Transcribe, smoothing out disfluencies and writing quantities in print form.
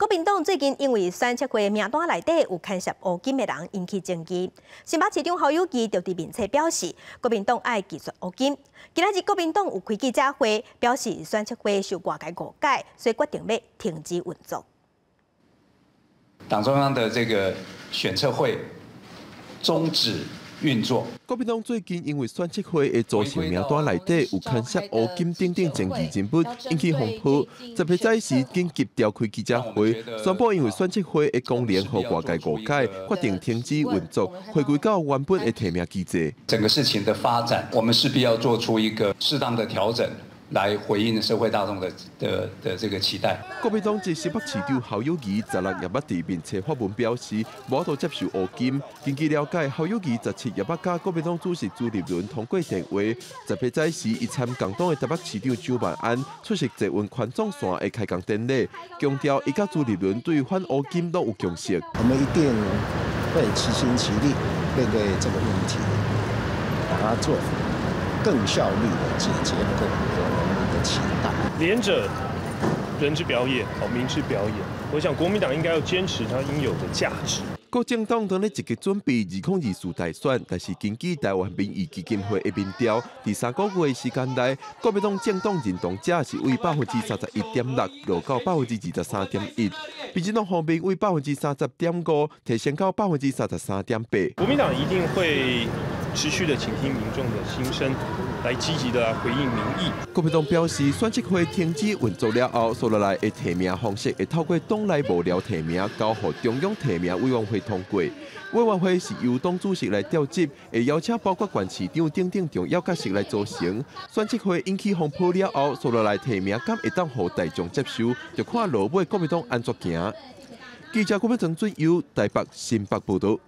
國民黨最近因為選測會名單內底有牽涉烏金的人引起爭議。新北市長侯友宜就佇面冊表示，國民黨愛拒絕烏金。今仔日國民黨有開記者會，表示選測會受外界誤解，所以決定欲停止運作。黨中央的這個選測會終止運作。國民黨最近因為選測會的組成名單內底有牽涉烏金等等爭議人物，引起風波。18早時緊急召開記者會，宣布因為選測會的功能予外界誤解，決定停止運作，回歸到原本的提名機制。整個事情的發展，我們勢必要做出一個適當的調整，來回應社會大眾的這個期待。國民黨籍新北市長侯友宜16也捌佇面冊發文表示，無法度接受烏金。根據了解，侯友宜17也捌佮國民黨主席朱立倫通過電話。18早時，伊參共黨的台北市長蔣萬安出席捷運環狀線的開工典禮，強調伊佮朱立倫對反烏金攏有共識。我們一定會齊心齊力面對這個問題，把它做更效率的解決，能夠符合人民的期待。廉者，人之表也，好民之表也。我想國民黨應該要堅持它應有的價值。各政黨當咧積極準備2024大選，但是根據台灣民意基金會的民調，佇3個月的時間內，國民黨政黨認同者是為31.6%落到23.1%，民進黨方面為30.5%提升到33.8%。國民黨一定會持續的傾聽民眾的心聲，來積極的回應民意。國民黨表示，選測會停止運作了後，紲落來的提名方式會透過黨內幕僚提名，交予中央提名委員會通過。委員會是由黨主席來召集，會邀請包括縣市長等等重要角色來組成。選測會引起風波了後，紲落來提名敢會當予大眾接受，就看落尾國民黨按怎行。記者郭美珍、俊優台北新北報道。